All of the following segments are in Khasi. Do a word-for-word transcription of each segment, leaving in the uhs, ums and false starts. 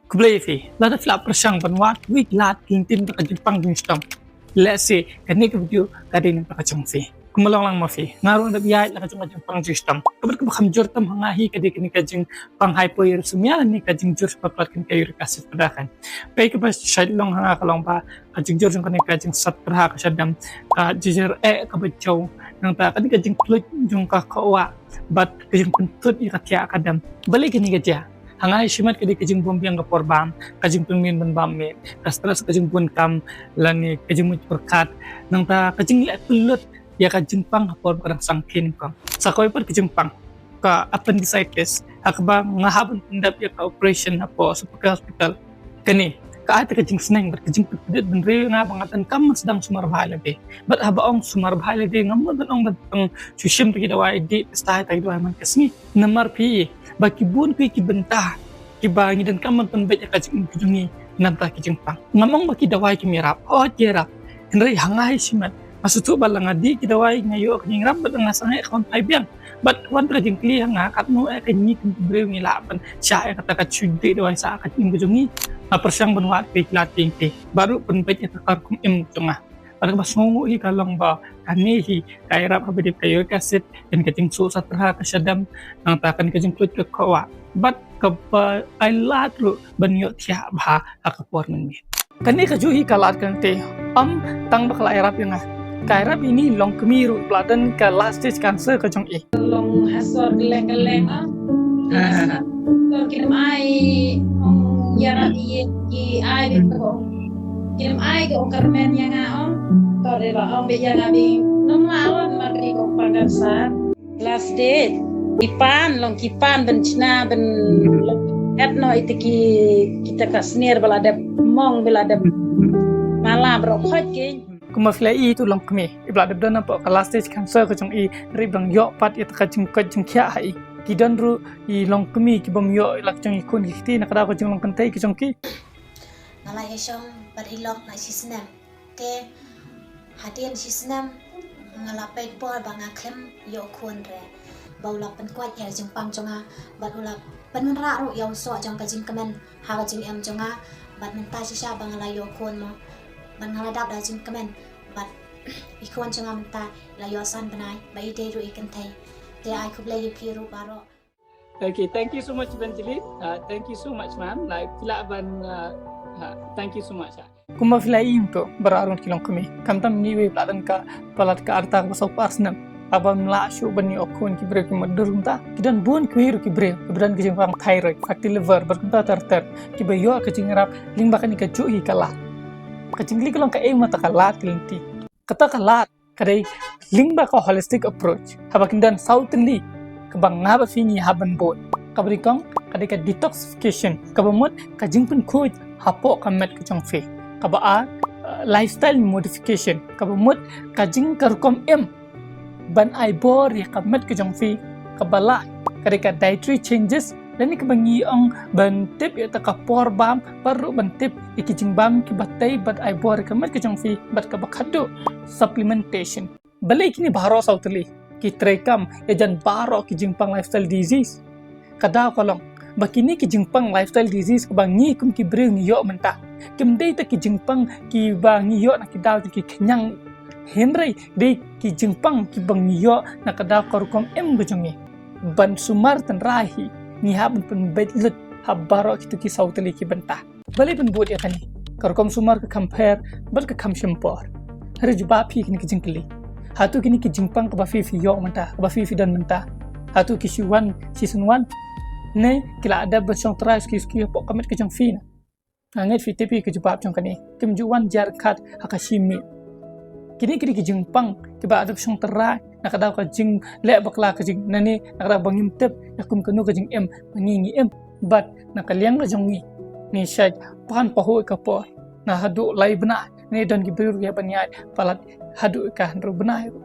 Khublei ïa phi, lada phi la pyrshang ban wad wei ki lad ki lynti na ka jingpang jingshitom, lehse kane ka video ka dei na ka jong phi. Kumba long lang ma phi, nga ruh nga dep ïaid la ka jong ka jingpang jingshitom. Kaba, kaba kham jur tam ha nga hi ka dei kane ka jingpang hyperuricemia lane ka jingjur sha palat kane ka uric acid pyrda kan. Pei kaba shait long ha nga ka long ba ka jingjur jong kane ka jingsat pyrda ka sha dem, ka jingjer eh kaba jaw, nangta kane ka jingkhluit jong ka khohwah bad ka jingpynthut ïa ka thiah ka dem. Balei kane ka jia? Ha nga hi shimet ka dei ka jingbym biang ka por bam, ka jingpynmih ban bam miet, ka stress, ka jingbun kam lane ka jingmut pyrkhat, nangta ka jingleh pynlut ïa ka jingpang ha por ba ka dang sangeh nyngkong. Sa kawei pat ka jingpang, ka appendicitis, ha kaba nga hap ban pyndep ïa ka operation hapoh Sopoke Hospital. Kane ka ai ïa ka jingsneng bad ka jingpynpdit bynriew ïa nga ba nga donkam ban sdang sumar bha ïa lade. Bad haba ong sumar bha ïa lade, ngam mut ban ong ban pang shu shim ïa ki dawai, dih pisa ïa ki dawai man ka sngi. Namar phi i ba ki bun ki, ki bynta kiba ngi donkam ban pynbeit ïa ka jingim ka jong ngi namar ki jingpang. Ngam ong ba ki dawai kim ïarap, oh ki ïarap. Hynrei ha nga hi shimet, nga sngewthuh ba lada nga dih ki dawai nga ïoh ka jingïarap bad nga sangeh ka wan phai biang. Bad wan ka jingkylli ha nga, katno eh ka ngi kum ki briew ngi lah ban shah ïa kata ka shu dih dawai sha ka jingim ka jong ngi. Nga pyrshang ban wad wei ki lad ki lynti bad ruh pynbeit ïa ka rukom im ka jong nga. Bad kaba sngewnguh hi ka long ba kane hi ka ïarap haba dei ka uric acid, kan ka jingsuh sat pyrda ka sha dem, nangta kan ka jingkhluit ka khohwah. Bad kaba ai lad ruh ban ïoh thiah bha ha ka por mynmiet. Kane kajuh hi ka lad ka lynti, ym tang ba ka la ïarap ïa nga. Ka ïarap ïa i Longkmie ruh ba la don ka last stage cancer ka jong i. Long ha sor kylleng kylleng ah. Ha, ha, ha. Sor ki dang ai, ong ïarap ïa ki, ai bit ko. Ki dang ai ko, ong kyrmen ïa nga, ong. Ko de ba ong bit ïa nga bit. Nong la wan ma ki ko pang cancer. Last stage. Ki pan, long ki pan ban chna ban long et noh ïa ki, kita ka snier ba la dep mong, ba la dep mala baroh khoit ki. Kumba phi la i tu Longkmie, i ba la dep don hapoh ka last stage cancer ka jong i, hynrei ba dang ïoh pat ïa ka jingkoit jingkhiah ha i. Ki don ruh i Longkmie ki bym ïoh ïa la ka jong i khun ki kti na ka daw ka jinglong kynthei ka jong ki. Nga la ïa shong bad i Long na shi snem. Te hadien shi snem nga la peit por ba nga khlem ïoh khun re. Ba u la pynkoit ïa ka jingpang jong nga bad u la pynwanrah ruh ïa u soh jong ka jingkmen ha ka jingim jong nga. Bad mynta shisha ba nga la ïoh khun mo, bad nga la dap da jingkmen, bad i khun jong nga mynta la ïoh san bnai, ba i dei ruh i kynthei. Te ai khublei ïa phi ruh baroh. Okay, thank you so much, Evangeline. Uh, thank you so much, ma'am. Like, phi lah ban, uh, uh, thank you so much. Kumba phi la ïohi tu, baroh arngut ki Longkmie, khamtam ngi wei ba la don ka palat ka rta kaba saw phra snem, haba ym lah shuh ban ïoh khun, ki briew ki mutdur kumta. Ki don bun kiwei ruh ki briew kiba don ki jingpang thyroid, fatty liver, bad kumta ter ter, kiba ïoh ka jingïarap lyngba kane kajuh hi ka lad. Ka jingkylli ka long, kaei ma kata ka lad ka lynti? Kata ka lad ka dei lyngba ka holistic approach, haba kin don saw tylli kaba nga bad phi ngi hap ban bud. Kaba nyngkong ka dei ka detoxification, kaba mut ka jingpynkhuid hapoh ka met ka jong phi. Kaba ar, uh, lifestyle modification, kaba mut ka jing, ka rukom im ban ai bor ïa ka met ka jong phi. Kaba lai ka dei ka dietary changes, lane kaba ngi ong ban tip ïa kata ka por bam, bad ruh ban tip ïa ki jingbam kiba tei ban ai bor ïa ka met ka jong phi. Bad kaba khatduh, supplementation. Balei kine baroh saw tylli ki treikam ïa jan baroh ki jingpang lifestyle disease? Ka daw ka long ba kine ki jingpang lifestyle disease kaba ngi kum ki briew ngi ïoh mynta, kim dei tang ki jingpang kiba ngi ïoh na ki daw jong ki khñiang, hynrei dei ki jingpang kiba ngi ïoh na ka daw ka rukom im ka jong ngi. Ban sumar tynrai hi, ngi hap ban pynbeit lut ha baroh kito ki saw tylli ki bynta. Balei pynbud ïa kane? Ka rukom sumar ka kham pher bad ka kham shim por. Hynrei jubab phi kine ki jingkylli. Hato kine ki jingpang kaba phi phi ïoh mynta, kaba phi phi don mynta, hato ki shu wan shi shen wan, ne ki la dep ban shong tynrai suki suki hapoh ka met ka jong phi na? Nga ngeit phi tip ïa ka jubab jong kane. Kim ju wan jia ryngkat ha ka shi miet. Kine ki dei ki jingpang kiba dep shong tynrai na ka daw ka jingleh bakla ka jing, nane na ka daw ba ngim tip ïa kum kano ka jingim ba ngi ngi im. Bad na ka liang ka jong ngi, ngi shait pan pahuh ïa ka por na haduh lai bnai, ne don ki briew ruh ban ïaid palat haduh ïa ka hynriew bnai ruh.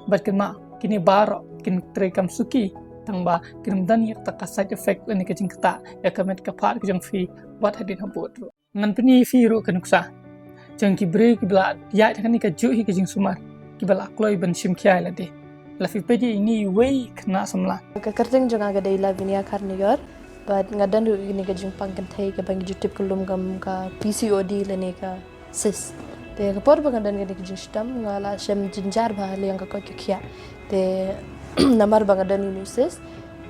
Bad kynmaw, kine baroh kin treikam suki, tangba kin ym don ïa kata ka side effect lane ka jingktah ïa ka met ka phad ka jong phi wat hadien habud ruh. Ngan pyni ïa phi ruh ka nuksa jong ki briew kiba la ïaid ha kane kajuh hi ka jingsumar, kiba la kloi ban shim khia ïa lade. La phi peit ïa ine iwei i khynnah samla. Ka kyrteng jong nga ka dei Lavinia Kharnegor. Bad nga don ruh kane ka jingpang kynthei kaba ngi ju tip kyllum kum ka P C O D lane ka cyst. Te ka por ba nga don kane ka jingshitom nga la shem jynjar bha ha liang ka koit ka khiah. Te namar ba nga don une u cyst,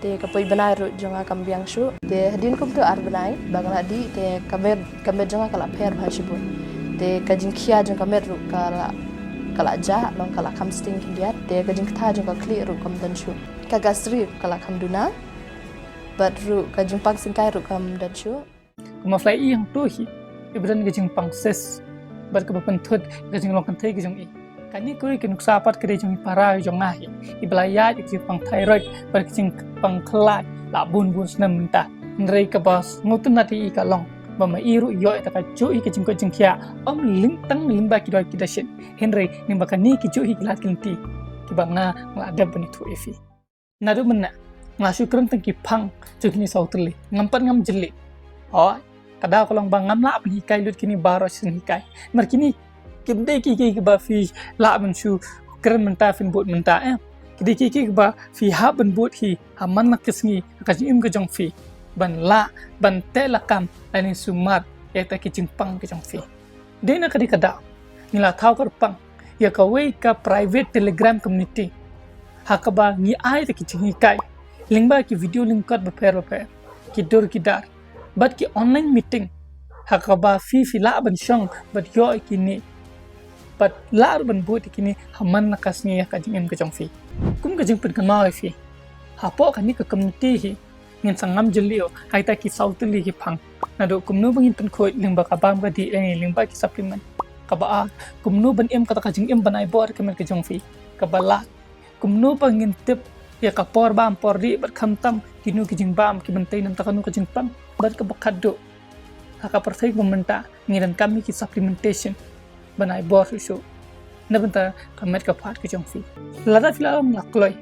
te ka poi bnai ruh jong nga kam biang shuh. Te hadien kumto ar bnai ba nga la dih, te ka met, ka met jong nga ka la pher bha shibun. Te ka jingkhia jong ka met ruh ka la, ka la jah, long ka la kham sting khyndiat. Te ka jingktha jong ka khlieh ruh kam don shuh. Ka gastri ruh ka la kham duna. Bad ruh ka jingpang syngkai ruh kam don shuh. Ka maflai i hangto hi, iba don ka jingpang cyst bad kaba pynthut ka jinglong kynthei ka jong i. Kane kawei ka nuksa pat ka dei jong i para jong nga hi, iba la ïaid ka jingpang thyroid bad ka jingpang khlai la bun bun snem mynta. Hynrei kaba sngewtynnat i ka long ba ma i ruh ïoh ïa ka juh i ka jingkoit jingkhiah, ym lyngtang lyngba ki doi ki dashin. Hynrei lyngba kane ki juh i ki lad ki lynti kiba nga, nga la dep ban ïathuh ïa phi. Naduh mynne nga la shu kren tang ki phang jong kine saw tylli, ngam pat ngam jylliew. Hooid, ka daw ka long ba ngam lah ban hikai lut kine baroh shisien hikai. Namar kine kim dei ki, ki, kiba phi lah ban shu kren mynta phin bud mynta, eh. Ki dei ki, ki, kiba phi hap ban bud hi ha man la ka sngi ha ka jingim ka jong phi, ban lah ban teh lakam lane sumar ïa kita ki jingpang ka jong phi. Dei na kane ka daw ngi la thaw kyrpang ïa kawei ka private Telegram community ha kaba ngi ai da ki jinghikai lyngba ki video lyngkot bapher bapher, ki dur ki dar bad ki online meeting ha kaba phi, phi lah ban shong bad ïoh ïa kine bad lah ruh ban bud ïa kine ha man la ka sngi ha ka jingim ka jong phi. Kum ka jingpynkynmaw ïa phi, hapoh kane ka community hi ngin sa ngam jylliew ha kita ki saw tylli ki phang. Naduh kumno ba ngin pynkhuid lyngba ka bam ka dih lane lyngba ki supplement. Kaba ar, kumno ban im kata ka jingim ban ai bor ka met ka jong phi. Kaba lai, kumno ba ngin tip ïa ka por bam por dih bad khamtam kino ki jingbam ki ban tei na kata kano ka jingpang. Bad kaba khatduh, ha ka pyrthei ba mynta ngi donkam ïa ki supplementation ban ai bor shuh shuh na bynta ka met ka phad ka jong phi. Lada phi la long la kloi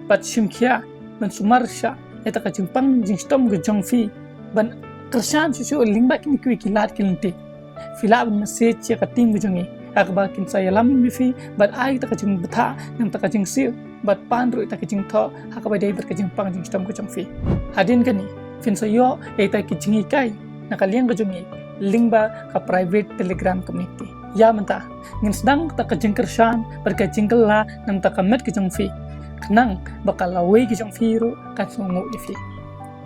bad shim khia ban sumar sha ïa kata ka jingpang jingshitom ka jong phi ban kyrshan shuh shuh lyngba kine kiwei ki lad ki lynti, phi lah ban message ïa ka team ka jong ngi ha kaba kin sa ïalam ïa phi bad ai kata ka jingbthah na kata ka jingsiew bad pan ruh ïa kata ka jingthoh ha kaba dei bad ka jingpang jingshitom ka jong phi. Hadien kane phin sa ïoh ïa kita ki jinghikai na ka liang ka jong ngi lyngba ka private Telegram community. Ïa mynta ngin sdang kata ka jingkyrshan bad ka jingkylla na kata ka met ka jong phi, khnang ba ka lawei ka jong phi ruh kan sngewnguh ïa phi.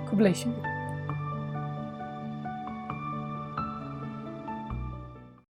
Khublei shibun.